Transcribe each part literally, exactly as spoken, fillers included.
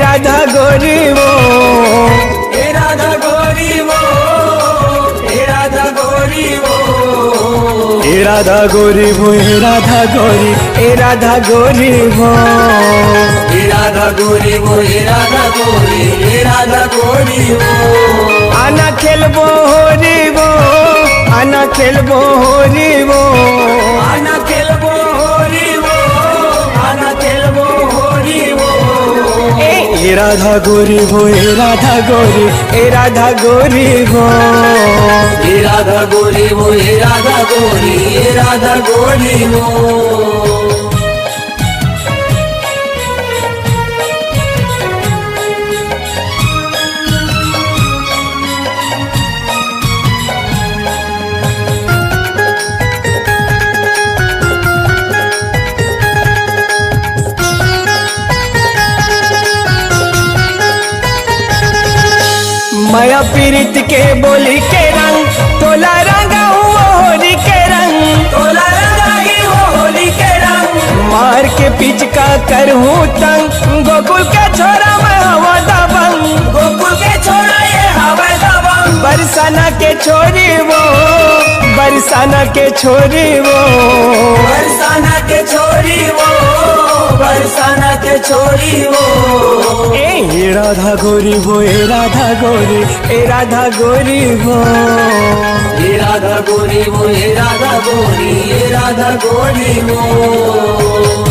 राधा गोरी वो, ए राधा गोरी वो, ए राधा गोरी वो, ए राधा गोरी वो, ए राधा गोरी, ए राधा गोरी वो, ए राधा गोरी वो, ए राधा गोरी, ए राधा गोरी वो। आना खेलबो होरी वो, आना खेलबो होरी वो, आना खेलबो होरी वो, आना खेलबो होरी वो। ए, ए राधा गोरी वो, ए राधा गोरी, ए राधा गोरी वो, ए राधा गोरी वो, ए राधा गोरी, ए राधा गोरी वो। मया पीरित के बोली के रंग, तोला रंगा हुआ होली के रंग, तोला रंगा ही हो होली के रंग। मार के पिचका करहूँ तंग, गोकुल के छोरा मैं हवा दबंग, गोकुल के छोरा ये हवा दबंग। बरसाना के छोरी वो, बरसाना के छोरी वो, बरसाना के छोरी वो, बरसाना के छोरी वो। ए, ए राधा गोरी वो, ए राधा गोरी, ए राधा गोरी वो, ए राधा गोरी वो, ए राधा गोरी, ए राधा गोरी वो।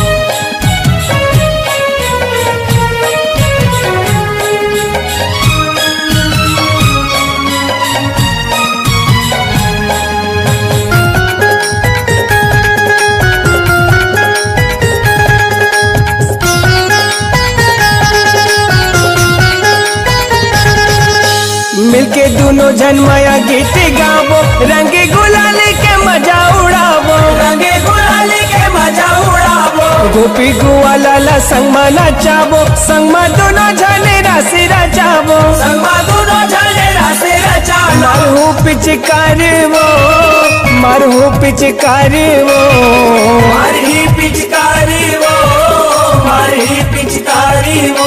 मिलके दोनों झन मया गीत गाबो, रंग गुलाल के मजा उड़ाबो, रंग गुलाल के मजा उड़ाबो। गोपी गुआला ला संग मा नचाबो, संग मा दोनों झन रास रचाबो, संग मा दोनों झन रास रचाबो। मारहूँ पिचकारी वो, मारहूँ पिचकारी वो, मारही पिचकारी वो, मारही पिचकारी वो।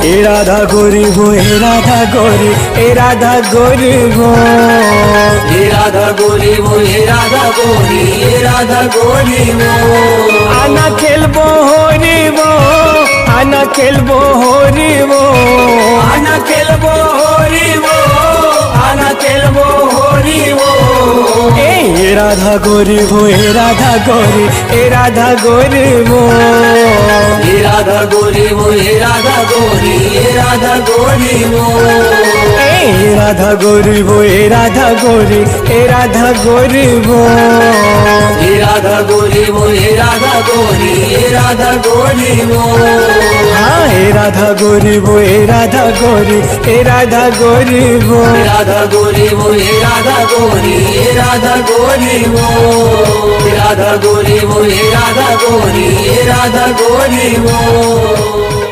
ए राधा गोरी वो, ए राधा गोरी, ए राधा गोरी वो, ए राधा गोरी वो, ए राधा गोरी, ए राधा गोरी वो। आना खेलबो होरी वो, आना खेलबो होरी वो, आना खेलबो होरी वो, आना खेलबो होरी वो। ए, ए राधा गोरी वो, ए राधा गोरी, ए राधा गोरी वो, ए राधा गोरी वो, ए राधा गोरी, ए राधा गोरी वो। ए, ए राधा गोरी वो, ए राधा गोरी, ए राधा गोरी वो, ए राधा गोरी वो, ए राधा गोरी, ए राधा गोरी वो। हाँ, ए राधा गोरी वो, ए राधा गोरी, ए राधा गोरी वो, ए राधा गोरी वो, ए राधा गोरी, ए राधा गोरी वो, ए राधा गोरी वो, ए राधा गोरी, ए राधा गोरी वो।